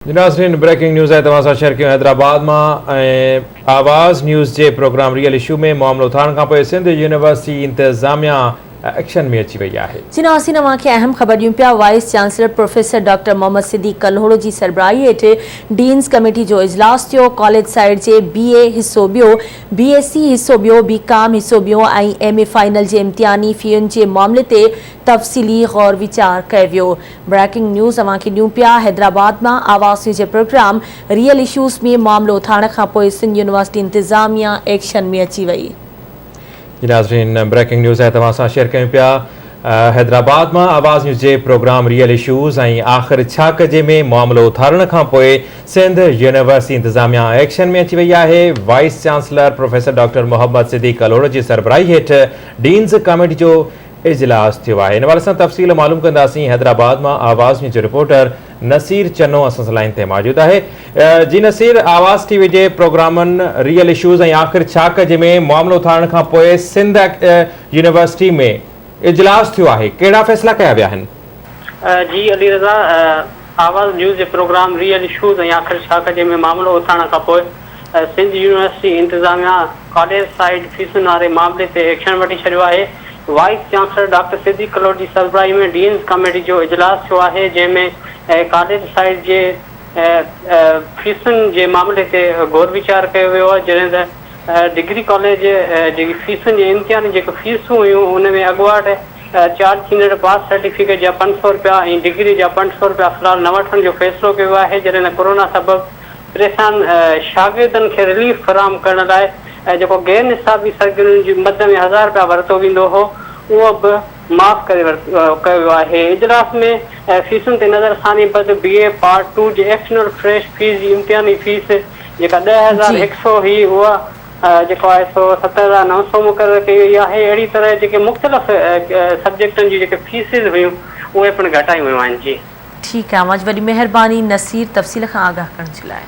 جي ناظرين breaking news آهي توهان سان شيئر ڪيون حيدرآباد مان ۽ آواز نيوز جي پروگرام ريئل اشو ۾ معاملو اٿارڻ کان پوء سنڌ يونيورسٽي انتظاميا ايڪشن ۾ اچي وئي آهي. جي ناظرين اوهان کي اهم خبر ڏيون پيا vice chancellor professor doctor Muhammad Siddique Kalhoro جي سربراهي هيٺ ڊينز ڪميٽي جو اجلاس ٿيو ڪاليج سائيڊ جي بي اي حصو ٻيو، بي ايس سي حصو ٻيو، بي ڪام حصو ٻيو ۽ ايم اي فائنل جي امتحاني فين جي معاملي تي تفصيلي غور ويچار ڪيو ويو. بريڪنگ نيوز اوهان کي ڏيون پيا حيدرآباد مان آواز نيوز جي پروگرام ريئل اشوز ۾ معاملو اٿارڻ کان پوء سنڌ يونيورسٽي انتظاميا ايڪشن ۾ اچي وئي. جي ناظرين بريڪنگ نيوز آهي توهان سان شيئر ڪيون پيا حيدرآباد مان آواز نيوز جي پروگرام ريئل اشوز ۽ آخر ڇا ڪجي ۾ معاملو اٿارڻ کان پوء سنڌ يونيورسٽي انتظاميا ايڪشن ۾ اچي وئي آهي vice chancellor professor doctor Muhammad Siddique Kalhoro جي سربراهي هيٺ ڊينز ڪاميٽي جو اجلاس ٿيو آهي ان حوالي سان تفصيل معلوم ڪنداسين حيدرآباد مان آواز نيوز جو رپورٽر نصير چنو اسان سان لائين تي موجود آهي جي نصير آواز ٽي وي جي پروگرامن ريئل اشوز ۽ آخر ڇا ڪجي ۾ معاملو اٿارڻ کان پوء سنڌ يونيورسٽي ۾ اجلاس ٿيو آهي ڪهڙا فيصلا ڪيا ويا آهن؟ جي علي رضا آواز نيوز جي پروگرام ريئل اشوز ۽ آخر ڇا ڪجي ۾ معاملو اٿارڻ کان پوء سنڌ يونيورسٽي انتظاميا ڪاليج سائيڊ فيسن واري معاملي تي ايڪشن وٺي ڇڏيو آهي. Vice chancellor doctor Siddique Kalhoro جي سربراهي ۾ ڊينز ڪميٽي جو اجلاس ٿيو آهي جنهن ۾ ڪاليج سائيڊ جي فيسن جي معاملي تي غور ويچار ڪيو ويو آهي جڏهن ته ڊگري ڪاليج جي فيسن جي امتحاني جيڪي فيسون هيون ان ۾ اڳواٽ چارج ٿيندڙ پاس سرٽيفڪيٽ جا 500 رپيا ۽ ڊگري جا 500 رپيا في الحال نه وٺڻ جو فيصلو ڪيو ويو آهي جڏهن ته ڪورونا سبب پريشان شاگردن کي رليف فراهم ڪرڻ لاء جيڪو غير نصابي سرگرمين جي مد ۾ هزار رپيا ورتو ويندو هو اهو به معاف ڪري ڪيو ويو آهي. اجلاس ۾ فيسن تي نظرثاني بعد بي اي پارٽ ٽو جي ايڪسٽرنل فريش فيس جي امتحاني فيس جيڪا 10,100 هئي اها جيڪو آهي سو 7,900 مقرر ڪئي وئي آهي. اهڙي طرح جيڪي مختلف سبجيڪٽن جون جيڪي فيسز هيون اهي پڻ گهٽايون ويون آهن. جي. ٺيڪ آهي اوهان جي وڏي مهرباني نصير تفصيل کان آگاهه ڪرڻ جي لاء.